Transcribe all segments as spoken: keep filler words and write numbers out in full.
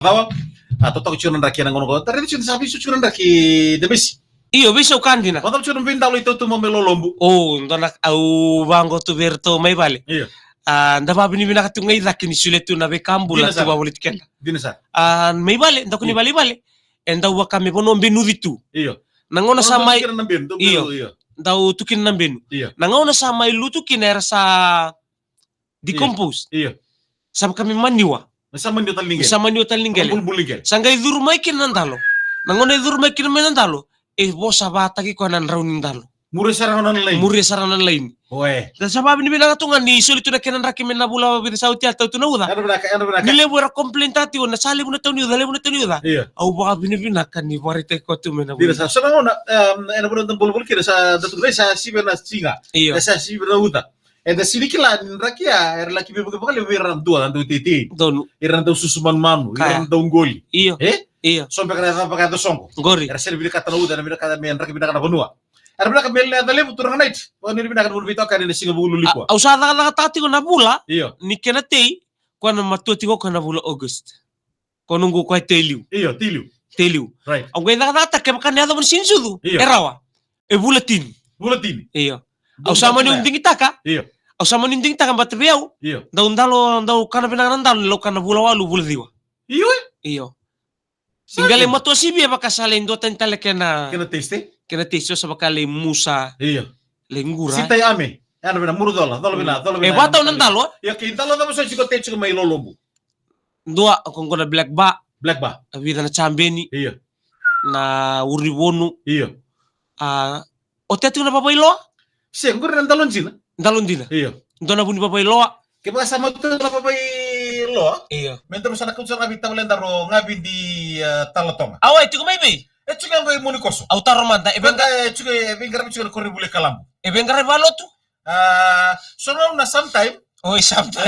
Cava? A, totoka tiko na draki ena gauna qo. Tara tiko ni sa veisau tiko na draki, Demesi. Io, veisau ka dina. Vakacava tiko na veidalo i tautaumau mai Lolobu? O, dua na, au vaqo tu vei iratou mai vale. Io. A, da vakavinavinaka tu ga i cake ni solia tu na veika bula tu vakavolivoliti keda. Dina sara. A, mai vale, da kune vale i vale. E dau vaka me vanua benuci tu. Io. Na gauna sa mai, io, dau tu kina na benu. Io. Na gauna sa mai lutu kina era sa decompose. Io. Sa vaka me maniwa. Sa maniwa tale ni qele. Sa maniwa tale ni qele. Bulubulu ni qele. Sa qai curu mai kina na dalo. Na gauna e curu mai kina mai na dalo, e vosa vataki koya na drau ni dalo. Muria sara na laini. Muria sara na laini. Oe. Da sa vakavinavinaka tu ga ni soli tu na kena draki mai na vula vica sa oti a tau tu na uca. Ena vinaka, ena vinaka. Ni levu era complain taka tiko na sa levu na tau ni uca, levu na tau ni uca. Io. Au vakavinavinaka ni vakaraitaki koya tu mai na vula. Dina sara. So na gauna, em, ena vula da bolobolo kina sa da tukuna sa sivi na siga. Io. Sa sivi na uca. Eda sini kila ni draki ya era laki veivakavakalevu vei ira na dua na dau teitei. Donu. Ira na dau susu manumanu, ira na dau qoli. Io. E? Io. So beka na yaca vakayaca soqo. Qori. Era sere vinakata na uca, era vinakata me draki vinaka na vanua. Era vinaka me leca levu turaga night. Vaka ni vinaka na vanua veitokani na siga vuku luli kua. Au sa cakacakataka tiko na vula. Io. Ni kena tei, koya na matua tiko koya na vula August. Ko noqu koya tei liu. Io, tei liu. Tei liu. Right. Au qai cakacakataka kevaka na yacova na siga ni sucu. Io. E rawa. E vula tini. Vula tini. Io. Au sa mani digitaka. Io. Au sa mani digitaka bata vei au. Io. Dau dalo, dau kana vinaka na dalo ni lau kana vula walu, vula ciwa. Io. Io. Sa qai lai matua sivi e vaka sa lai dua tani tale kena. Kena taste. Kena taste, so sa vaka lai musa. Io. Lai qura. Sita i ame. Ena vina muru cola, cola vina, cola vina. E vatau na dalo. Io, kei dalo cava so tiko tei tiko mai Lolobu. Dua, ko qo na black bar. Black bar. A vica na jabeni. Io. Na urivonu. Io. A, o te tiko na vavailoa? Se, qori na dalo dina. Dalo dina. Io. Dua na vu ni vavailoa. Kevaka sa matu na vavailoa. Io. Me dua sa na kauta na vei tavale daro ga vei di, e, tala toga. Awa, e tiko mai vei? E tiko mai Monikoso. Au taro mada, e vei ga, e tiko, e vei qaravi tiko na koronivuli e Kalabu. E vei qaravi valotu? A, so na sometime. Oi, sometime.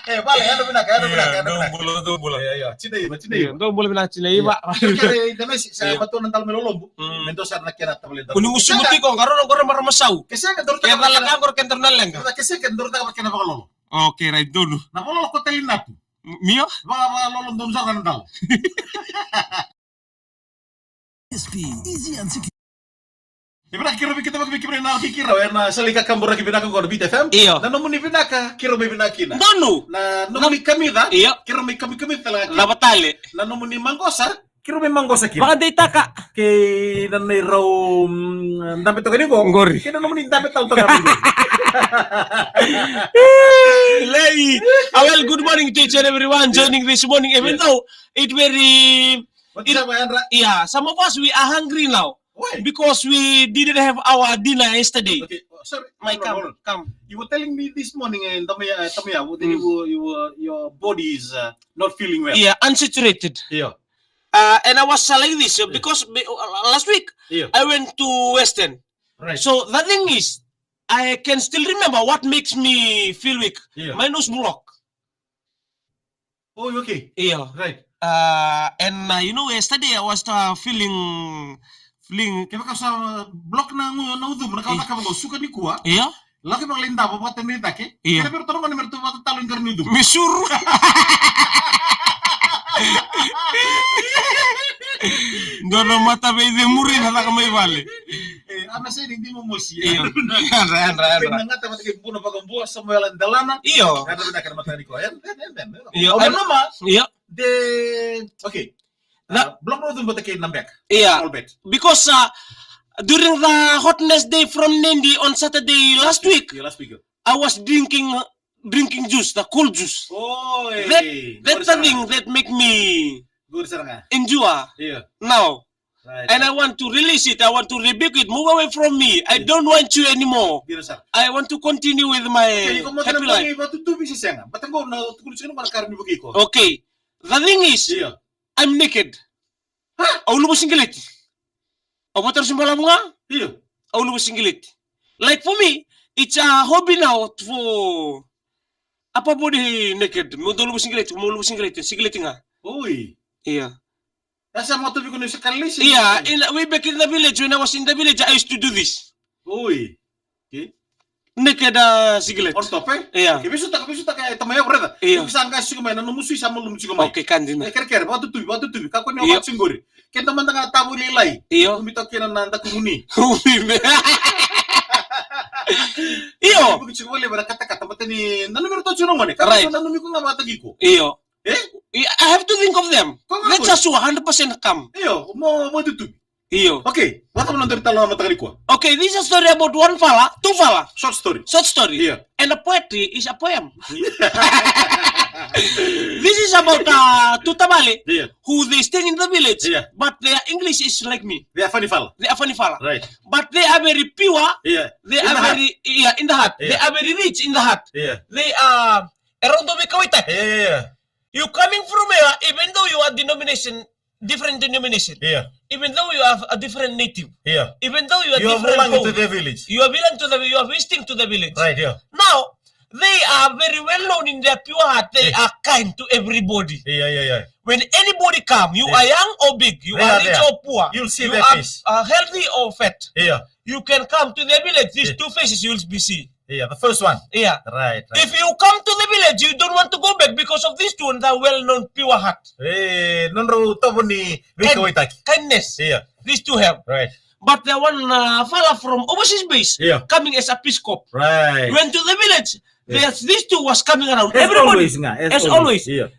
E, vale, ena vinaka, ena vinaka, ena vinaka. Dou bula, dou bula. Io, io, tina iva, tina iva. Dou bula vinaka tina iva. Io. Kere, ida mesi, sa matua na dalo mai Lolobu. Mm. Me dua sa na kena tavale daro. Kuni musu muti ko, qaro na qaro marama sau. Ke sega, doro taka. Ke vala ka qoro ke doro na lenga. Ke sega, doro taka kena vakalolo. Okay, right, donu. Na vakalolo ko tali natu. Mio? Va, vakalolo donu sara na dalo. S P, easy and secure. E vinaka keirau vei keda vakaveikibrai na kikirau ena sala ni kakaburaki vinaka oqo na Viti F M. Io. Na nomuni vinaka keirau mai vinaka kina. Donu. Na nomuni kamica. Io. Keirau mai kamikamica tale ga kina. Cava tale? Na nomuni maqosa keirau mai maqosa kina. Vakadeitaka. Kei na neirau, mm, dabe toka ni qo. Qori. Kei na nomuni dabe tale toka ni qo. Lei. Ah, well, good morning to each and everyone joining this morning, even though it very But it, yeah, some of us, we are hungry now. Why? Because we didn't have our dinner yesterday. Okay, oh, sorry. My, hold on, come, hold on. Come. You were telling me this morning, uh, Tamaya, uh, Tamaya, that you were, you were, your body is, uh, not feeling well. Yeah, unsaturated. Yeah. Uh, and I was, uh, like this, uh, because, uh, last week, yeah, I went to Western. Right. So the thing is, I can still remember what makes me feel weak. Yeah. My nose block. Oh, you okay? Io. Right. Uh, and, uh, you know, yesterday I was, uh, feeling, feeling. Kevaka sa block na gu, na ucumu, na kawa, io, na kawa qo, suka nikua. Io. Lako vakalailai davo, vakatamai cake. Io. Kena vei ratou na gone me ratou vakatatalo ni qara ni ucumu. Me suru. Dua na mata veicemuri na caka mai vale. E, a na sega ni dima mosi. Io. Yadra, yadra, yadra. Vinagata vata kei Buna Vakabua, Samuela Delana. Io. Yadra vinaka na mataka nikua. Yadra, yadra, yadra. Io. Au nanuma. Io. De, okay. Na, uh, block na ucumu vata kei Nabeka. Io. Albert. Because, uh, during the hotness day from Nadi on Saturday last week, yeah, last week, yeah, I was drinking, uh, drinking juice, the cold juice. Oh, that, eh, that's the thing that make me endure now. Right. And I want to release it. I want to rebuke it. Move away from me. I don't want you anymore. I want to continue with my happy life. Okay. The thing is, I'm naked. Au luva sigileti. Au vata rusi balavu ga. Io. Au luva sigileti. Like for me, it's a hobby now for upper body naked. Mo dau luva sigileti, mo luva sigileti, sigileti ga. Oi. Io. That's a moto because you can listen. Yeah, in, way back in the village, when I was in the village, I used to do this. Oi. Okay. Naked, ah, singlet. On top, eh? Io. Ke veisautaka, veisautaka, e, tamai, e, brother. Io. Ke sa qai tiko mai, na nomu sui sa malumu tiko mai. Okay, ka dina. E, kerekere, vakatutuvi, vakatutuvi. Kakua ni o vakasigori. Keda mada ga na tavo lailai. Io. Umi toka kina na dakumuni. Umi me. Io. Umi tiko voli vara katakata, matani, nanumi ratou tiko na gone. Right. Nanumi ko ga vakataki iko. Io. Eh? I, I have to think of them. Ko ga. That's a sure, hundred percent come. Io, mo, mo tutu. Io. Okay, vata mo na dori talo mataka nikua. Okay, this is a story about one fala, two fala. Short story. Short story. Io. And a poetry is a poem. This is about, uh, two tavale, io, who they stay in the village, io, but their English is like me. They are funny fala. They are funny fala. Right. But they are very pure. Io. They are very, yeah, in the heart. Io. They are very rich in the heart. Io. They are, e rau dau veikauwaitaki. Io, io, io. You coming from here, even though you are denomination, different denomination. Io. Even though you have a different native. Io. Even though you are different folk. You are belonging to the village. You are belong to the, you are visiting to the village. Right, io. Now, they are very well known in their pure heart. They are kind to everybody. Io, io, io. When anybody come, you are young or big, you are rich or poor, you are, uh, healthy or fat. Io. You can come to the village, these two faces you will be see. Yeah, the first one. Yeah. Right, right. If you come to the village, you don't want to go back because of these two, and they are well-known, pure heart. Eh, nodrau tovo ni veikauwaitaki. Kindness. Yeah. These two have. Right. But the one, uh, fella from overseas base, yeah, coming as a Peace Corps. Right. Went to the village. Yeah. There's, these two was coming around. As everybody, always, nga, as always. Yeah.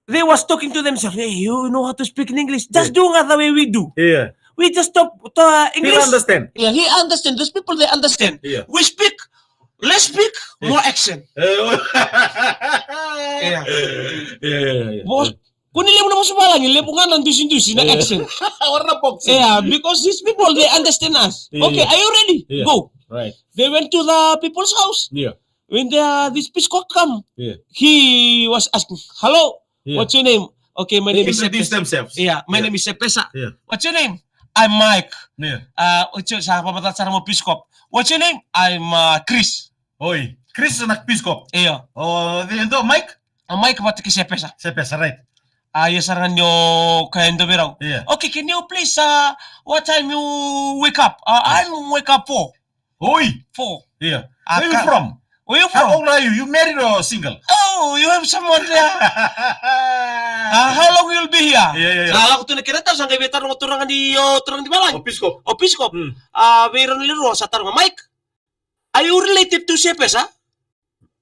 They was talking to themselves, "Hey, you know how to speak in English? Just do nga the way we do." Yeah. We just talk, uh, English. He understand. Yeah, he understand. Those people, they understand. Yeah. We speak, less speak, more action. Yeah. Yeah. Yeah, yeah, yeah. Bos, ko ni levu na vosa vavalagi, levu ga na dusidusi na action. Ora na box. Yeah, because these people, they understand us. Yeah, okay, yeah. Are you ready? Yeah. Go. Right. They went to the people's house. Yeah. When the, this Peace Corps come, yeah, he was asking, "Hello, yeah, what's your name?" "Okay, my name is Sepesa." They introduce themselves. Yeah, "My name is Sepesa." Yeah. "What's your name?" "I'm Mike." Yeah. Uh, what's your, sa vakamatata sara mo Peace Corps. "What's your name?" "I'm, uh, Chris." Oi, Chris na Peace Corps. Yeah. Oh, the, the Mike? A Mike vata kei Sepesa. Sepesa, right. A, ia sara ga ni o kaya e dua vei rau. Yeah. "Okay, can you please, uh, what time you wake up?" "Uh, I wake up four." Oi! Four. Yeah. Where you from? Where you from? How old are you? You married or single? Oh, you have someone there. Uh, how long you'll be here? Yeah, yeah, yeah. Sa lako tu na kena taro, sa qai via taroga turaga ni, o turaga ni valagi. O Peace Corps. O Peace Corps. Mm. A, vei rau na lewe rua sa taroga, "Mike, are you related to Sepesa?"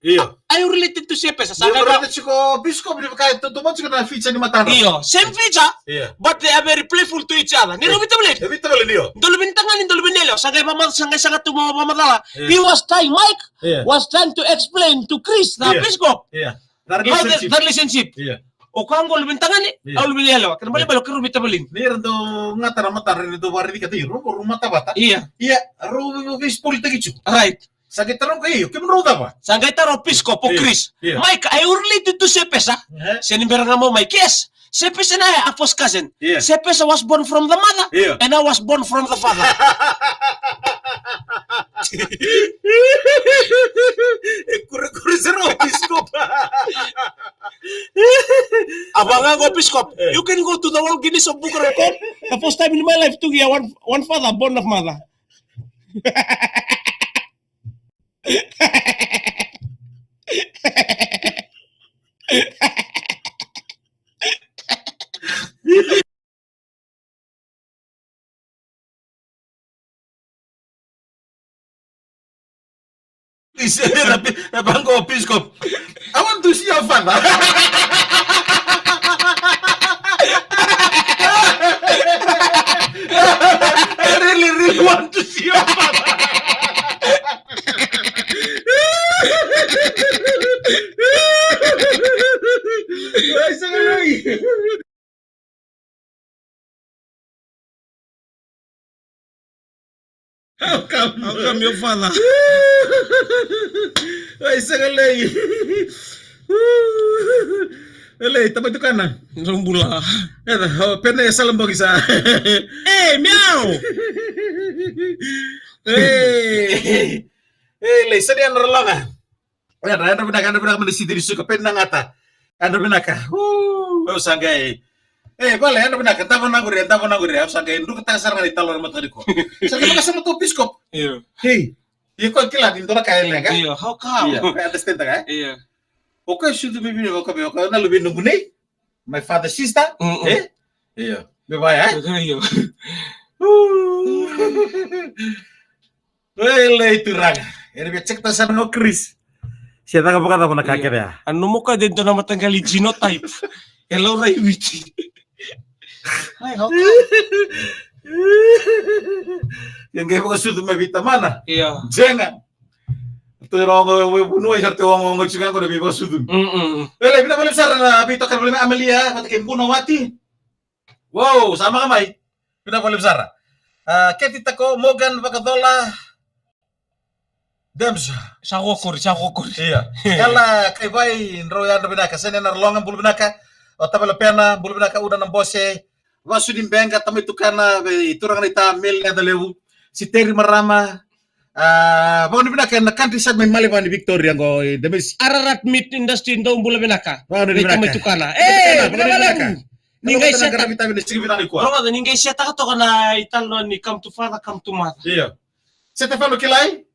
Yeah. "Are you related to Sepesa?" Sa qai vaka tiko Peace Corps, ni vaka e toto tiko na feature ni matadra. Io, same feature, yeah, but they are very playful to each other. Ni rau veitavaleni. E veitavaleni, io. Dolu vei na tagane, dolu vei na yalewa. Sa qai vama-, sa qai saga tu mo vakamacala. Yeah. He was trying, Mike, yeah, was trying to explain to Chris, the, yeah, Peace Corps. Yeah. The relationship. The, the relationship. Yeah. O koya qo luvena tagane, yeah, au luvena yalewa. Kena ibalebale o keirau veitavaleni. Ni ra dau gata na matadra, ni dau vakaraici keda, io, rau, rau mata vata. Yeah. Ia, rau veispolitaki tu. Right. Sa qai taroga, io, kemudrau cava? Sa qai taroga o Peace Corps, o Chris. Yeah. "Mike, are you related to Sepesa?" Eh? Se ni bera ga mo Mike, "Yes. Sepesa na, a first cousin." Yeah. "Sepesa was born from the mother, yeah, and I was born from the father." E kurekure sara o Peace Corps. A vaka ga o Peace Corps, eh, "You can go to the World Guinness of Book of Record. The first time in my life to hear one, one father born of mother." Please, na pi-, na vaqo, Peace Corps. I want to see your father. I really, really want to see your father. Ai, sa galoi. How come? How come your father? Ai, sa galoi. Elei, tamai tukana. Drau bula. Eda, o, pena e sala boki sa. Ei, miau. Ei. Elei, sa ni yadra loga. Yadra, yadra vinaka, yadra vinaka mai na siti ni suka, pena gata. Yadra vinaka. Uu, au sa qai. E, vale, yadra vinaka, davo na qori, davo na qori. Au sa qai drukataka sara ga na italanoa mataka nikua. Sa qai vakasama tu o Peace Corps. Io. Hey. Io, ko kila ni dua na ka e leqa. Io, how come? Io, ko understand ka, e? Io. O koya e sucu mai Viti, o koya, o koya na luve i noqu nei. My father sister. Mm-mm. E? Io. Me vaya, e? Io. Oi, lai turaga. Ena via check ta sara ga o Chris. Se caka vakacava na ka kece ya. A nomu ka de dua na mataqali genotype. E laurai Viti. Ai, how come? Ia qai vakasucu mai vei tamana. Io. Jega. Tou rogo, we vunua, isa tou rogo, rogo, jega qo na veivakasucu. Mm, mm, mm. Ele, vinaka vakalevu sara na veitokani vale mai Amelia, vata kei Buna Wati. Wow, sa maka mai. Vinaka vakalevu sara. A, Keti Tako, Morgan Vakacola. Dems. Sa kokori, sa kokori. Ia. Kala kai vai, drau yadra vinaka. Sene na Raloga, bula vinaka. O Tavale Pena, bula vinaka, Uda na Bose. Vasu ni Beqa, tamai tukana, vei turaga na ita, Mel Yadalevu. Siteri Marama. A, vaganu vinaka na countryside mai Malevani, Victoria, qo, e, Demis. Ararat Meat Industry, dou bula vinaka. Vaganu vinaka. Vei tamai tukana. E, vaganu vinaka. Ni qai seta. Rogoca, ni qai setaka toka na italanoa ni come to father, come to mother. Io. Setefano Kilai,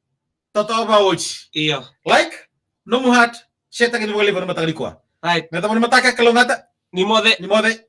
Toto Vaoji. Io. Like, nomu heart, setaka ni vakalevu na mataka nikua. Right. Me tava na mataka, kalougata. Ni moce. Ni moce.